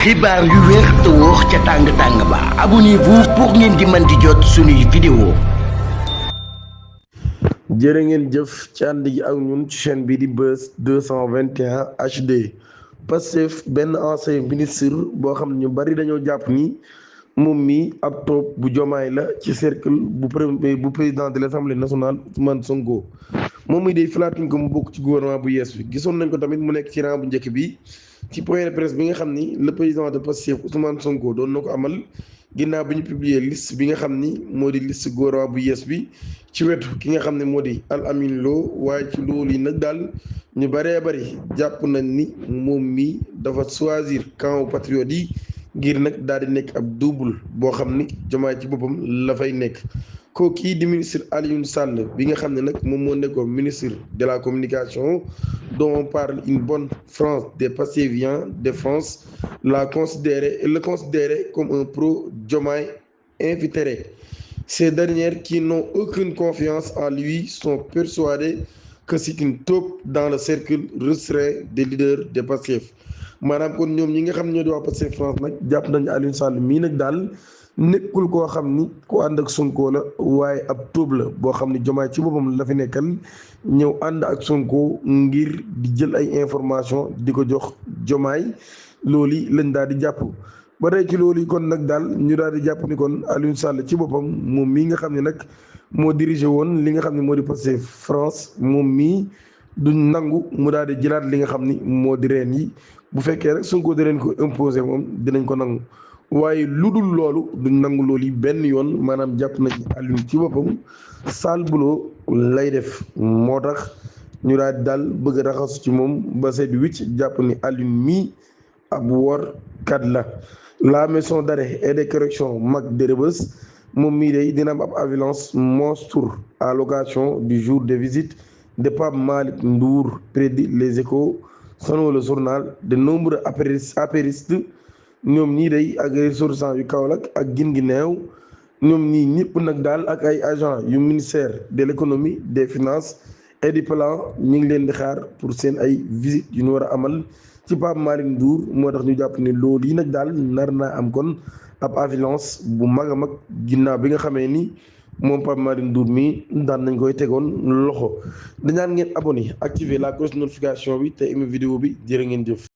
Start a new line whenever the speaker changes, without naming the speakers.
xibaar yu wér te wóor ca tàng ba abonnez-vous pour ngeen di mën di jot suñuy vidéo.
jërë ngeen jëf ci ànd gi ak ñun ci chaîne bi di Buzz 221 HD. Pastef benn ancien ministre boo xam ne ñu bari dañoo jàpp ni moom mi ab topp bu jomaay la ci cercle bu président de l'Assemblée nationale Ousmane Sonko. moom mi day falaatuñ ko mu bokk ci gouvernement bu yees bi gisoon nañ ko tamit mu nekk ci rang bu njëkk bi ci point de presse bi nga xam ni le président de Pastef Ousmane Sonko doon na ko amal ginnaaw bi ñu publier liste bi nga xam ni moo di liste gouvernement bu yees bi ci wetu ki nga xam ne moo di Al Amine Lo. waaye ci loolu yi nag daal ñu bëree bëri jàpp nañ ni moom mi dafa choisir camp patriote yi ngir nag daal di nekk ab double boo xam ni Diomaye ci boppam la fay nekk. kii di ministre Alioune Sall bi nga xam ne nag moom moo nekkoon ministre de la communication dont on parle une bonne France des Pastéfiens de France le considérait comme un pro Diomaye infiltré. Ces dernières qui n'ont aucune confiance en lui sont persuadées que c'est une taupe dans le cercle restreint des leaders de Pastef. maanaam kon ñoom ñi nga xam ne ñoo di waa Pastef France nag jàpp nañu Alioune Sall mii nag daal nekkul koo xam ni ku ànd ak Sonko la waaye ab tóob la boo xam ni Diomaye ci boppam la fi nekkal ñëw ànd ak Sonko ngir di jël ay information di ko jox Diomaye loolu yi lañ daal di jàpp. ba tey ci loolu yi kon nag daal ñu daal di jàpp ni kon Alioune Sall ci boppam moom mii nga xam ne nag moo dirigé woon li nga xam ne moo di Pastef France moom mii duñ nangu mu daal di jëlaat li nga xam ni moo di reen yi bu fekkee rek Sonko di leen ko imposé moom dinañ ko nangu. waaye lu dul loolu duñ nangu loolu yi benn yoon maanaam jàpp nañ Alioune ci boppam sale boulot lay def moo tax ñu daal bëgg a raxasu ci moom ba seet wicc jàpp ni Alioune mii ab workat la. La maison d'arrêt et de correction Mac de Rebeuss moom mii day dina am ab ambulance monstre à l'occasion du jour de visite de Pape Malick Ndour, prédit Les Échos. Selon le journal, de nombreux apéristes ñoom ñii day ak ressortissants yu Kaolack ak Guinguinéo ñoom ñii ñëpp nag daal ak ay agents yu ministère de l'économie des finances et du plan ñu ngi leen di xaar pour seen ay visites yu ñu war a amal ci Pape Malick Ndour. moo tax ñu jàpp ne loolu yi nag daal nar naa am kon ab affluence bu mag a mag ginnaaw bi nga xamee ni moom Pape Malick Ndour mi daan nañ koy tegoon loxo. dañaan ngeen abonné activer la cloche notification bi te aimé vidéo bi jërë ngeen jëf.